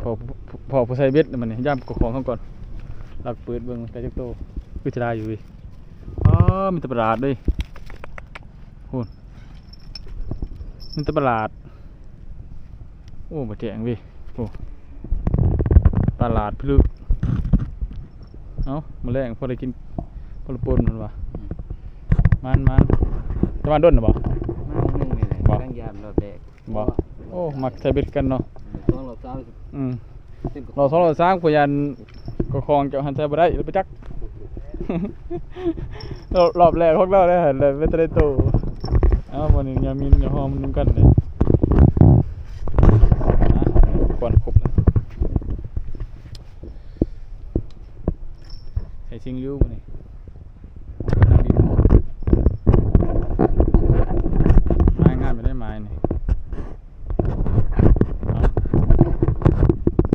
ພໍ ພໍຜູ້ໃສ່ເບັດມັນນີ້ ຢາມເຈົ້າຂອງເຮົາກ່ອນ ລັກເປີດເບິ່ງໄດ້ຈັກໂຕ ຄືຈະໄດ້ຢູ່ເວີຍ. ອໍ ມີແຕ່ປາຫຼາດເດ້ ພຸ້ນ ມີແຕ່ປາຫຼາດ. ໂອ້ ບໍ່ແຈ້ງເວີຍ ໂອ້ ປາຫຼາດພິລຶກ. ເອົ້າ ມື້ແລງພໍໄດ້ກິນ ພໍໄດ້ປົ່ນມັນວ່າ ອືມ ມັນ ມັນ ແຕ່ວ່າດົນນະບໍ່ ມາມື້ໜຶ່ງນີ້ແຫຼະ ບໍ່ ກຳລັງຢາມລອບແລກ ບໍ່ ໂອ້ ມັກໃສ່ເບັດກັນເນາະ ສອງລອບສາມ ອືມ ລອບສອງລອບສາມ ຂ້ອຍຢ້ານເຈົ້າຂອງເຈົ້າຫັ້ນໃສ່ບໍ່ໄດ້ ໄປຈັກ ລອບ ລອບແລກຂອງລາວໄດ້ຫັ້ນ ໄດ້ເປັນຕາໄດ້ໂຕ. ເອົ້າ ມື້ນີ້ຍາມິນ ຍາຫອມນຳກັນເດ້ ອ່ະ ກ່ອນຄົບແລ້ວ ໃສ່ຊິງຢູ່ມື້ນີ້.